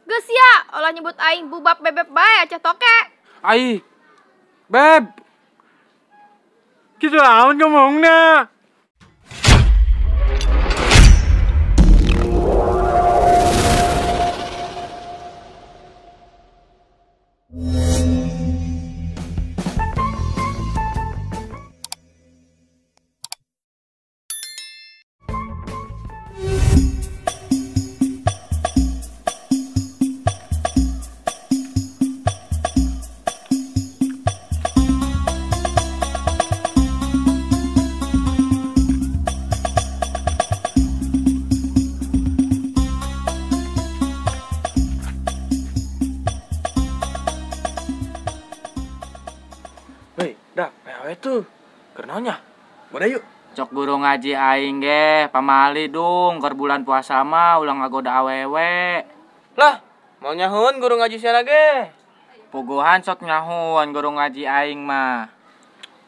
Geus sia, olah nyebut aing bubab bebeb bae aceh toke. Ai. Beb. Kitu naon ngomongna? Tuh, kenaonnya. Boleh yuk. Cok guru ngaji aing ge, pamali dung keur bulan puasa mah ulah ngagoda awewe. Lah, mau nyahuan guru ngaji sia ge? Puguhan sok nyahuan guru ngaji aing mah.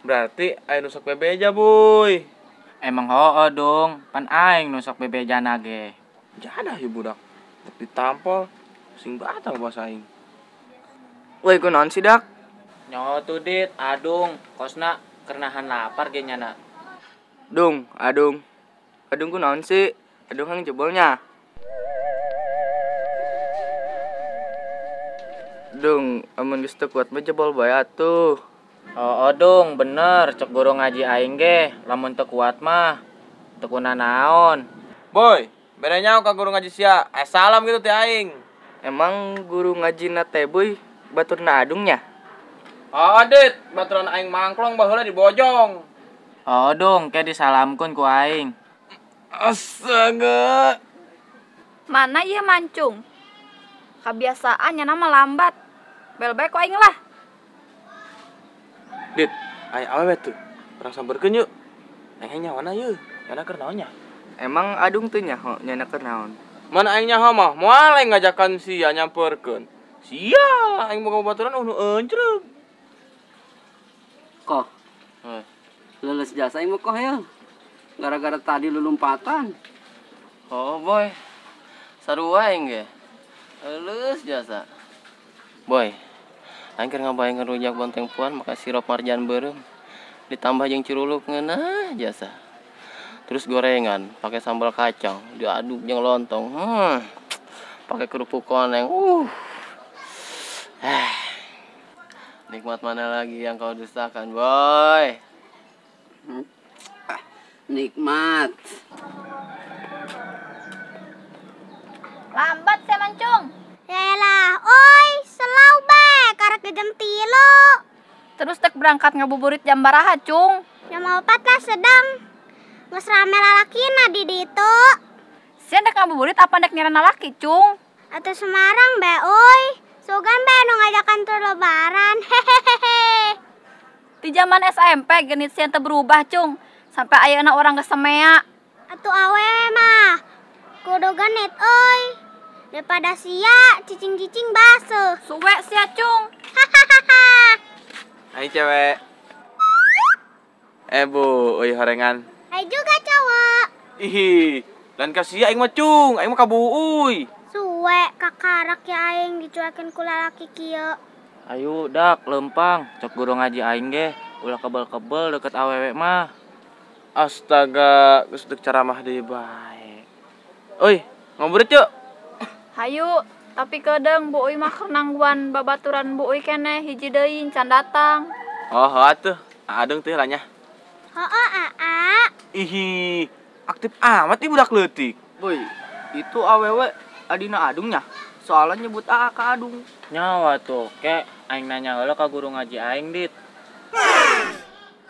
Berarti aing nu sok bebeja, Boy. Emang hooh dung, pan aing nu sok bebejana ge. Jadah ieu budak. Dek ditampol sing batal puasa aing. Woi, kunaon sih, Dak? Nyaho tuh Dit, adung, kosna kernahan lapar ge nyana. Dung, adung. Adung ku naon sih? Adung hang jebolnya. Dung, amun geus teu kuat mah jebol bae atuh. Oh, dung, bener cek guru ngaji aing ge, lamun teu kuat mah teu kunanaon. Boy, beda nyaho ka guru ngaji sia. Salam gitu teh aing. Emang guru ngajina teh Boy baturna adungnya? Oh, Dit, baturan aing mangklong baheula dibojong. Oh, dong, ke disalamkeun ku aing. Astaga. Mana ieu mancung? Kabiasaan nya mah lambat. Bel bae ku aing lah. Dit, aya awewe tuh. Urang sampeurkeun yuk. Aing nyawana yeuh, nyana keur naon nya? Emang adung teu nyaho nyana keur naon? Mana aing nyaho mah, moal aing ngajakan sia nyamperkeun. Sia, aing boga baturan nu encreug. Koh, leles jasa imu koh ya, gara-gara tadi lu lompatan. Oh boy, sarua aing ge, leles jasa. Boy, aing keur ngabayangkeun rujak bonteng puan make sirup marjan beureum, ditambah jeung curuluk ngeunah jasa. Terus gorengan pakai sambal kacang, diaduk jeung lontong, pakai kerupuk koneng, Nikmat mana lagi yang kau dustakan, Boy? Nikmat. Lambat saya mancung. Yaelah, oi, selau bae karek di jam 3. Terus tek berangkat ngabuburit jam baraha, Cung? Jam 4 lah sedang. Geus rame lalakina di ditu. Sia ndek ngabuburit apa ndek nyerana laki, Cung? Atuh Semarang bae, oi. Sugan bae nu ngajakan tur lebaran. Hehehe. Di zaman SMP genit sia teu berubah, Cung. Sampai ayeuna orang geus semea. Atuh awewe mah kudu genit euy. Daripada sia cicing-cicing baseuh. Suwe sia, Cung. Hahaha. Hai cewek. Bu, euy horengan. Hai juga cowok. Ih, dan ka sia aing mah, Cung. Aing mah ka buuy. Suwe kakarak ya aing dicuekin ku lalaki kieu. Ayo dak lempang, cok guru ngaji aing ge ulah kebel-kebel deket awewe mah. Astaga, geus deuk ceramah deui bae. Euy, ngabuburit yuk. Hayu, tapi kedeung Bu Uy mah keur nangguan babaturan Bu Uy keneh hiji deui can datang. Oh, atuh. Adeng teh lah nya. Heueuh, aa. Ihi, aktif amat ih budak leutik. Boy, itu awewe adina adungnya. Soalnya nyebut aa ka adung. Nyawa tuh, kek aing nanya heula ka guru ngaji aing, Dit.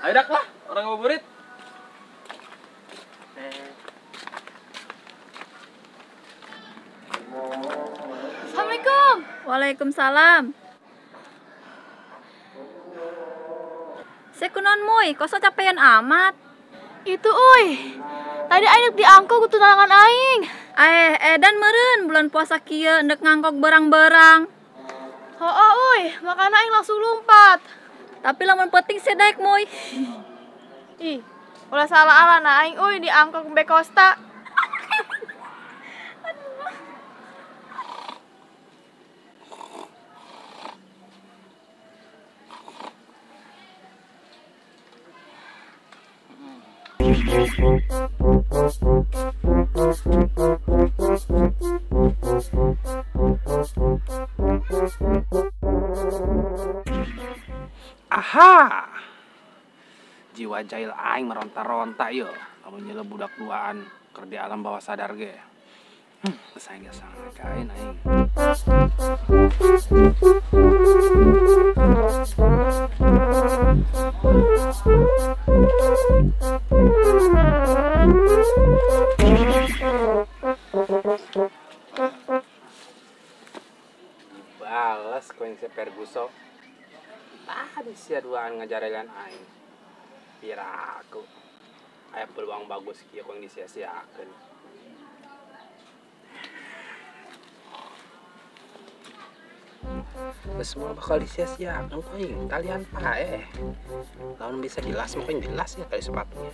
Ayo dak lah, orang ngabuburit. Assalamualaikum. Waalaikumsalam. Sekunon muy, kok capean amat? Itu uy, tadi aing dek diangkok ku tunangan aing. Edan meureun bulan puasa kieu ndek ngangkok berang-berang. Hooh uy, makana aing langsung lompat. Tapi lamun penting sih daek muy. Ih, ulah salah alana aing uy diangkok be Kosta. Aha. Jiwa jahil aing meronta-ronta yo. Lamun nyele budak duaan keur di alam bawah sadar ge. Geus aing geus kain aing. Dibales ku si Ferguso. Tadi sia duaan ngajarelan aing. Piraku. Aya peluang bagus kieu ku yang disia-siakeun. Geus semua bakal disia-siakeun ku aing. Talian paeh. Lamun bisa jelas mah jelas ya tali sepatunya.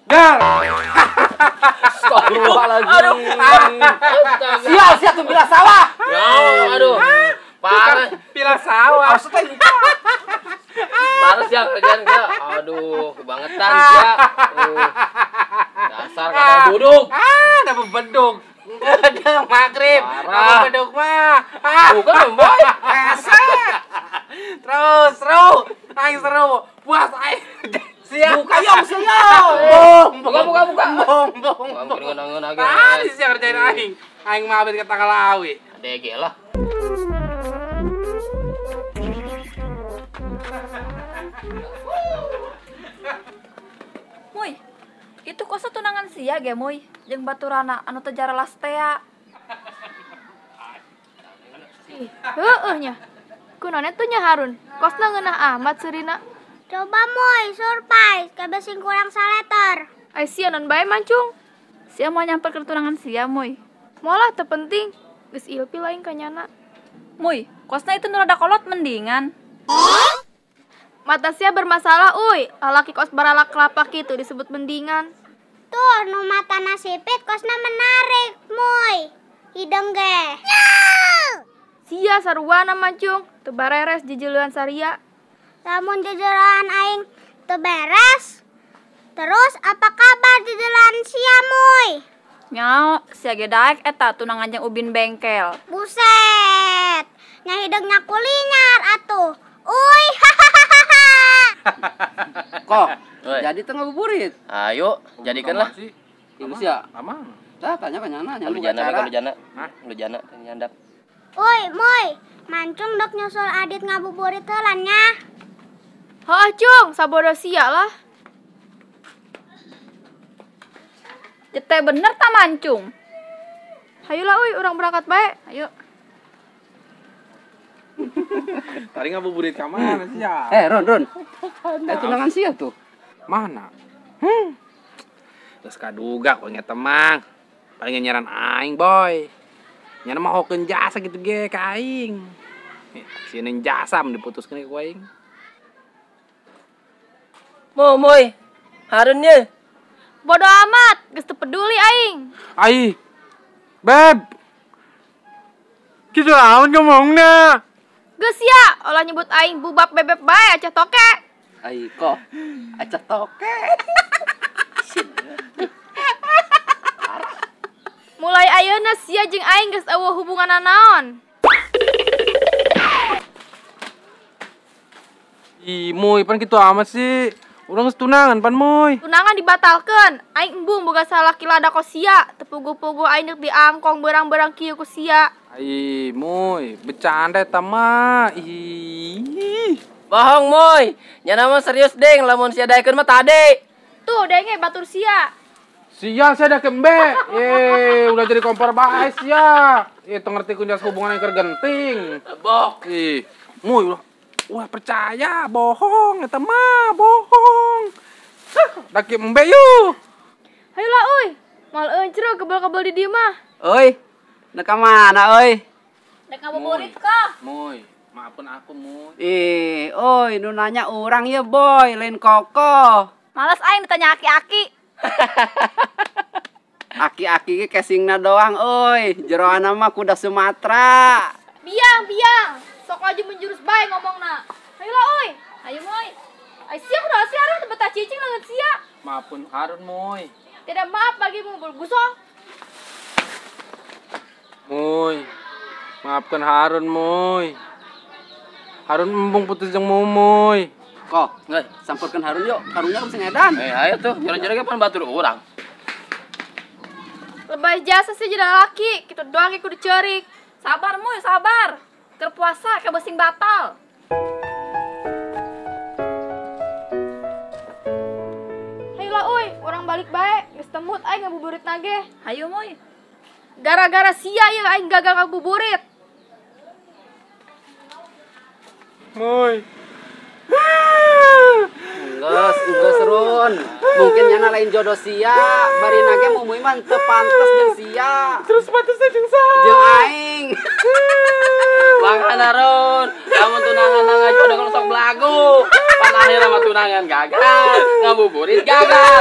Gar. Astagfirullahaladzim. Sial, sial tuh bila sawah. Ya, aduh. Parah. Pila sawah. Maksudnya parah sih kerjaan gua. Aduh, kebangetan ya. Dasar kada duduk. Ah, dapat beduk. Beduk maghrib. Dapat beduk mah. Bukan, Boy. Terus seru. Aing seru. Puas aing. Siap. Buka yong, siap. Bong, buka, buka, buka. Bong, bong. Ngeun-ngeun lagi. Tadi sih kerjain aing. Aing mah habis ke tanggal awi. DG lah. Muy, itu kosa tunangan sia ge Muy, jeung baturana anu teu jaralas tea. Ih, heueuh nya. Kunaon atuh nya Harun? Kosna ngeunah amat seurina. Coba Moy, surprise, kabeh sing kurang saleter. Ai sia non bae mancung. Sia mau nyamperkeun tunangan sia Moy. Molah teu penting, geus ilfil aing ka nyana. Moy, kosna itu nu rada kolot mendingan. Mata sia bermasalah uy, lalaki kos baralak kelapa kitu disebut mendingan. Tuh, nu matana sipit kosna menarik, Moy. Hideung ge. Sia saruana mancung, teu bareres jejeulean saria. Lamun jejelan aing teu beres, terus apa kabar jejelan sia, Moy? Nyao, sia ge daek eta tunangan jeung Ubin bengkel. Buset, nya hideung nya kulinyar atuh. Uy, hahaha. Kok, jadi teu ngabuburit? Ayo, jadikanlah. Ieu sia. Amang. Tah tanya ka nyana, nyana Lu jana, lu jana. Lu jana nyandap. Uy, Moy, mancung dok nyusul Adit ngabuburit heula nya. Heuh, Cung, sabodo sia lah. Jete bener ta mancung. Hayulah uy, urang berangkat bae. Ayo. Tadi ngabuburit ka mana sia? Ron, Ron. Tunangan sia tuh. Mana? Geus kaduga ku nya temang. Paling nyaran aing, Boy. Nyana mah hokeun jasa gitu ge ka aing. Sieun jasa mun diputuskeun ku aing. Mo, Moy. Harun ye. Bodo amat, geus teu peduli aing. Ai. Beb. Kitu naon ngomongna? Geus sia, olah nyebut aing bubab bebeb bae acah toke. Ai kok, acah toke. Mulai ayeuna sia jeung aing geus eueuh hubunganna naon. Ih, Moy, pan kitu amat sih. Urang geus tunangan pan, Moy. Tunangan dibatalkeun. Aing embung boga salaki lada ko sia. Teu puguh-puguh aing deuk diangkong berang-berang kieu ku sia. Ih, Moy, bercanda eta mah. Ih. Bohong, Moy. Nyana mah serius deng, lamun sia daekeun mah tade. Tuh, denge batur sia. Sia sia dah kembe. Eh, udah jadi kompor bae sia. Ih, teu ngerti kunjas hubungan yang keur genting. Bok. Ih, Moy ulah ulah percaya, bohong eta mah, bohong. Hah, daki embe yeuh. Hayulah uy, moal encreu kebel-kebel di dieu mah. Euy, nek ka mana euy? Dek ngabuburit kah? Moy, Maafkan aku, Muy. Ih, oi nu nanya urang ya, Boy, lain Koko. Males aing ditanya aki-aki. Aki-aki ge casingna doang, oi. Jeroana mah kuda Sumatera. Biang, biang. Sok aja menjurus bae ngomongna. Ayolah, oi. Ayo, Muy. Ai sia kudu sia Harun teu betah cicing leungeun sia. Maafkan Harun, Muy. Tidak maaf bagimu, bulgusong. Muy. Maafkan Harun, Muy. Harun embung putus jeung Mumuy. Kok, Nggak. samperkeun Harun yuk. Karunya bisa ngedan. Eh, ayo tuh, jero-jero ge pan batur urang. Lebay jasa sih jadi laki, kitu doang ge kudu ceurik. Sabar, Muy, sabar. Keur puasa ke besing batal. Ayolah, uy, urang balik bae, geus temut aing ngabuburit nage. Hayu, Muy. Gara-gara sia ieu aing gagal ngabuburit. Muy. Geus, geus Run. Mungkin nyana lain jodoh sia, bari nage Mumuy mah teu pantes jeung sia. Terus pantasnya jeung saha? Jeung aing. Bang Harun, lamun tunangan nang jodoh kalau sok belagu. Pan akhirnya mah tunangan gagal, ngabuburit gagal.